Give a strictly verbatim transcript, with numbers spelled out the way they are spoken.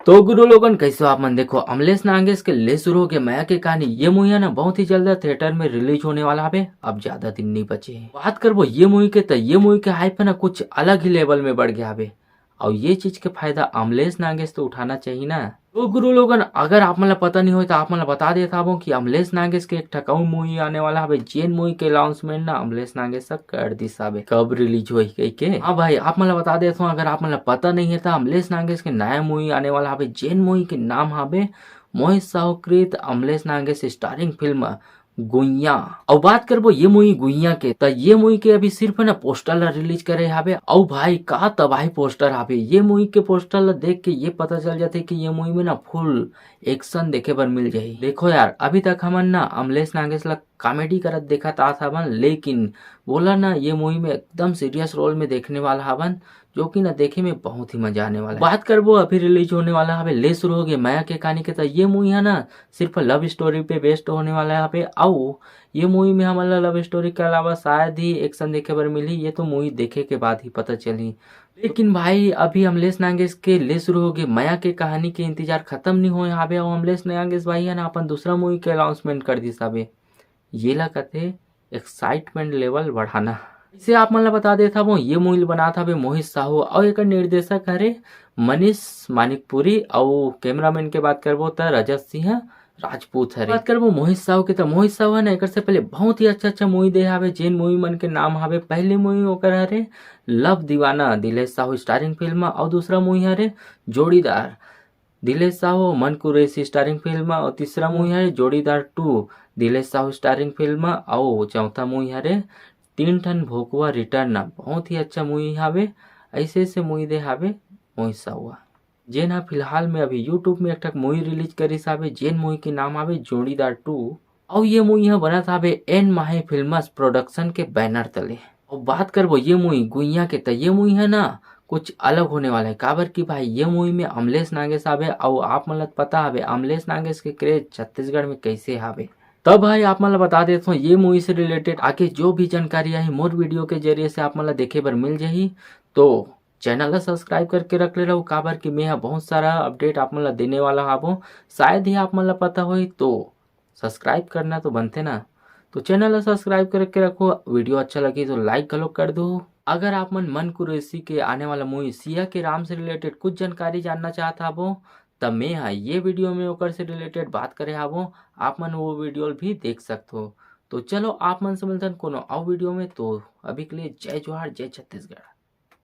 तो गुरु लोगन, कैसे हो आप मन? देखो, अमलेश नागेश के ले शुरू हो गए मया के कहानी, ये मूवी है ना, बहुत ही जल्द थिएटर में रिलीज होने वाला हवे। अब ज्यादा दिन नहीं बचे हैं। बात करबो ये मूवी के, तो ये मूवी के हाइप है ना, कुछ अलग ही लेवल में बढ़ गया हवे। और ये चीज के फायदा अमलेश नागेश तो उठाना चाहिए ना। तो गुरु लोगन, अगर आप मन ला पता नहीं होय तो आप मन ला बता देत हावों कि अमलेश नागेश के एक ठक अउ मूवी आने वाला हवे, जेन मूवी के अनाउंसमेंट ना अमलेश नागेश ह कर दिस हावे। कब रिलीज होही कहिके? हाँ भाई, आप मन ला बता देत हूँ, अगर आप मन ला पता नहीं है तो अमलेश नागेश के नया मूवी आने वाला हवे, जेन मूवी के नाम हवे मोहित साहू कृत अमलेश नागेश स्टारिंग फिल्म गुइया। अउ बात करबो ये मूवी गुइया के, त ये मूवी के अभी सिर्फ ना पोस्टर ला रिलीज करे हावे। अउ भाई, का तबाही पोस्टर हावे। ये मूवी के पोस्टर ला देख के ये पता चल जाथे कि ये मूवी में ना फुल एक्शन देखे बर मिल जाही। देखो यार, अभी तक हमन ना अमलेश नागेश ला कॉमेडी करत देखत आत हावन, लेकिन वोला ना ये मूवी में एकदम सीरियस रोल में देखने वाला हावन, जो कि ना देखे में बहुत ही मजा आने वाला है। बात करबो अभी रिलीज होने वाला हवे ले शुरू हो गए मया के कहानी के, त ये मूवी है ना सिर्फ लव स्टोरी पे बेस्ड होने वाला है यहाँ पे। अउ ये मूवी में हमन ला लव स्टोरी के अलावा शायद ही एक्शन देखे बर मिलही, ये तो मूवी देखे के बाद ही पता चलही। लेकिन भाई, अभी अमलेश नागेश के ले शुरू हो गए मया के कहानी के इंतजार खत्म नहीं होए हावे, अउ अमलेश नागेश भाई है ना अपन दूसरा मूवी के अनाउंसमेंट कर दिस हावे। ये ला कथे एक्साइटमेंट लेवल बढ़ाना। इसे आप मन ला बता देत हवं, ये मूवी बनात हवे मोहित साहू अउ एकर निर्देशक हरे मनीष मानिकपुरी अउ कैमरामैन के बात करबो त रजत सिंह राजपूत हरे। बात करबो मोहित साहू के, त मोहित साहू है ना एकर से पहले बहुत ही अच्छा अच्छा मूवी दे हावे, जेन मूवी मन के नाम हावे, पहली मूवी ओकर हरे लव दीवाना, दिलेश साहू स्टारिंग फिल्म, अउ दूसरा मूवी हरे जोड़ीदार, दिलेश साहू मन कुरैशी स्टारिंग फिल्म, अउ तीसरा movie Hare Jodidar two, Dilesh Sahu starring film, अउ चौथा मूवी हरे तीन ठन भोकवा रिटर्न। बहुत ही अच्छा मूवी हावे। ऐसे ऐसे मूवी दे हावे मोहित साहू ह, जेन ह फिलहाल में अभी YouTube में एक ठक मूवी रिलीज करिस हावे, जेन मूवी के नाम हावे जोड़ीदार टू। अउ ये मूवी ह बनत हावे एन माही फिल्म्स प्रोडक्शन के बैनर तले। अउ बात करबो ये मूवी गुइया के, त ये मूवी ह ना कुछ अलग होने वाला है, काबर कि भाई ये मूवी में अमलेश नागेश हावे, अउ आप मन ला पता हावे अमलेश नागेश के क्रेज छत्तीसगढ़ में कैसे हावे। तब भाई आप मन ला बता देत हूँ, ये मूवी से रिलेटेड आगे जो भी जानकारी आही मोर वीडियो के जरिए से आप मन ला देखे बर मिल जाही। तो चैनल ला सब्सक्राइब करके रख ले रहू, काबर कि मैं ह बहुत सारा अपडेट आप मन ला देने वाला हावों। शायद ही आप मन ला पता होही, तो सब्सक्राइब करना तो बनथे ना। तो चैनल ला सब्सक्राइब करके रखो, वीडियो अच्छा लगी तो लाइक घलो कर दो। अगर आप मन मन कुरैशी के आने वाला मूवी सिया के राम से रिलेटेड कुछ जानकारी जानना चाहत हावो, त मैं ह ये वीडियो में ओकर से रिलेटेड बात करे हावो, आप मन वो वीडियो भी देख सकथो। तो चलो, आप मन से मिलथन कोनो अउ वीडियो में। तो अभी के लिए जय जोहार, जय छत्तीसगढ़।